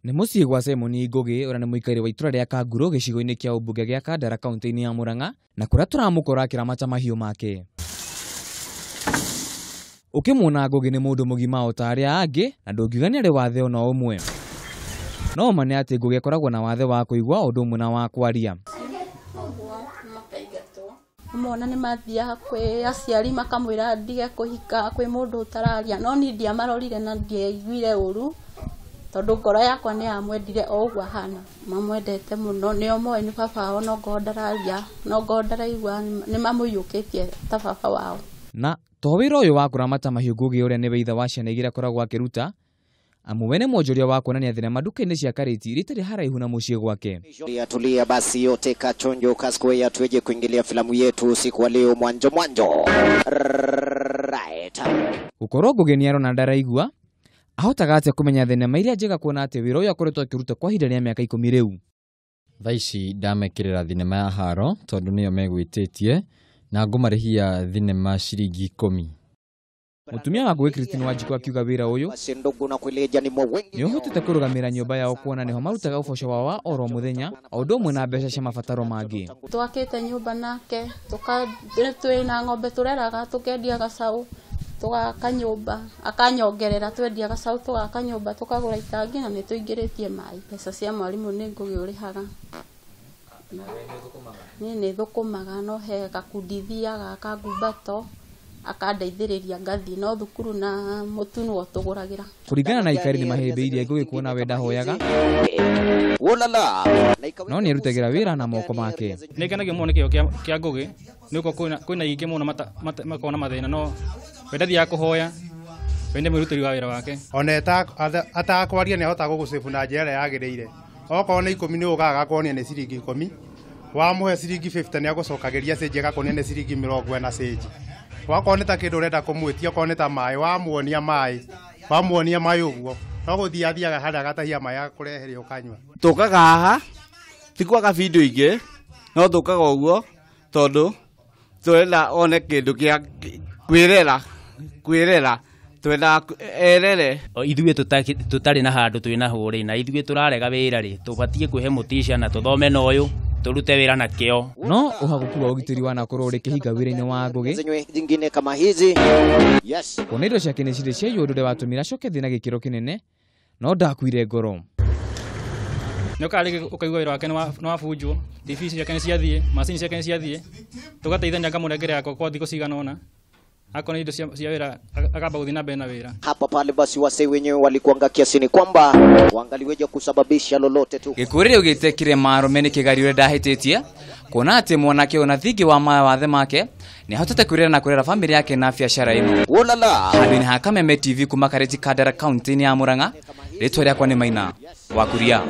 Nĩ mũciĩ gwa Simon Ngũgĩ ũrĩa nĩ mũikari wa itũra rĩa Kanguro gĩcigo-inĩ kĩa ũmbunge gĩa Kandara kaunti-inĩ ya Murang'a na kũrĩa tũramũkora akĩramata mahiũ make. Ũkĩmuona Ngũgĩ nĩ mũndũ mũgima o ta arĩa angĩ na ndũngiuga nĩ arĩ wathe ona ũmwe. No ma nĩ atĩ Ngũgĩ akoragwo na wathe wa kũigua o ũndũ ũmwe na wa kwaria. Mona nĩ mathiaga kwĩ aciari makamwĩra ndige kũhika kwĩ mũndũ ũtararia, no niĩ ndiamarorire na ndiaiguire ũru tondũ ngoro yakwa nĩ yamwendire o ũguo ahana. Mamwendete mũno, nĩo moĩ nĩ baba wao, no ngorwo ndararia, no ngorwo ndaraigua, nĩ mamũiyũkĩtie ta baba wao. Na to wĩra ũyũ wa kũramata mahiũ Ngũgĩ ũrĩa nĩwe ithe wa ciana igĩrĩ akoragwo akĩruta, amu we nĩ mwonjoria wa kuonania thenema nduka-inĩ cia Karĩti iria itarĩ haraihu na mũciĩ gwake. Tulia basi yote kachonjo kasquare tuweje kuingilia filamu yetu usiku wa leo mwanjo mwanjo. Right. Gũkorwo Ngũgĩ nĩ arona ndaraigua, ahotaga atĩa kũmenya thenema iria njega kuona atĩ wĩra ũyũ akoretwo akĩruta kwa ihinda rĩa mĩaka 10 rĩu. Thaa ici ndamekĩrĩra thinema ya haro tondũ nĩyo megwĩtĩtie na ngũmarĩhia thinema ciringi 10. Mũtumia wa Ngũgĩ Christine Wanjikũ akiuga wĩra ũyũ nĩ ũhotete kũrũgamĩra nyũmba yao kuona nĩho marutaga ũboco wao wa oro mũthenya o ũndũ ũmwe na mbeca cia mabataro mangĩ. Twakĩte nyũmba nake, twĩna ng'ombe tũreraga, tũkendia gacaũ, tũgaka nyũmba, akanyongerera twendia gacaũ tũgaka nyũmba, tũkagũra itangi na nĩ tũingĩrĩtie maĩ. Mbeca cia mwarimũ nĩ Ngũgĩ ũrĩhaga. Niĩ nĩ thũkũmaga, no he gakundi thiaga ka ngumbato akandeithĩrĩria ngathiĩ, no thukuru na mũtu nĩwo tũgũragĩra. Kũringana na aikari nĩ mahĩmbĩirie Ngũgĩ kuona we ndahoyaga, no nĩ arutagĩra wĩra na moko make. Nĩ ngenagio mũno nĩ kĩo kĩa Ngũgĩ nĩ gũkorwo kwĩna aingĩ mũno makoragwo na mathĩna, no we ndathiaga kũhoya, we nĩ mwĩrutĩri wa wĩra wake. Ona atakwaria nĩ ahotaga gũgũcĩbu na njĩra ĩrĩa yagĩrĩire. Okorwo nĩ 10 nĩ ũkaga agakuonia nĩ ciringi 10, wamũhe ciringi 50 nĩ agũcokagĩria cĩnji agakuonia nĩ ciringi 40 cĩnji. Wakorwo nĩ ta kĩndũ ũrenda kũmwĩtia, okorwo nĩ ta maĩ, wamuonia maĩ ũguo no gũthiĩ athiaga harĩa agatahia maĩ agakũrehere ũkanyua. Tũkaga haha ti kwaga bindu ingĩ, no tũkaga ũguo tondũ tũrenda one kĩndũ kĩa kwĩrera twendaga erere. Ithuĩ tũtarĩ na handũ twĩna hũrĩ na ithuĩ tũrarega wĩra rĩ, tũbatiĩ kwĩhe mũtisha na tũthome na ũyũ tũrute wĩra na kĩo. No ũhagũku wa ũgitĩri wanakorwo ũrĩ kĩhinga wĩra-inĩ wa Ngũgĩ zingine kama hizi. Yes. Kuona indo ciake nĩ cirĩ ciaiywo ũndũ ũrĩa watũmire acoke thĩ na gĩkĩro kĩnene, no ndakuire ngoro. Nĩ ũkaga rĩngĩ ũkaigua wĩra wake nĩ wabunjwo, TV ciake nĩ ciathiĩ, macini ciake nĩ ciathiĩ, tũgateithania ngamũnengera yakwa kwa thikũ cigana ũna, akona indo cia wĩra akamba gũthiĩ na mbere na wĩra. Hapa pale basi wasee wenyewe walikuanga kiasi ni kwamba waangaliweje kusababisha lolote tu. Gĩkuũ rĩrĩa ugĩte kĩrema arũme nĩ kĩgari ũrĩa ndahĩtĩtie kuona atĩ mwanake ũyũ na thingi wa mawathe make nĩ ahotete kwĩrera na kũrera bamĩrĩ yake na biacara ĩno. Handũ-inĩ ha Kameme TV kuma Karĩti Kandara kaunti-inĩ ya Murang'a, rĩtwa rĩakwa nĩ Maina wa Kuria.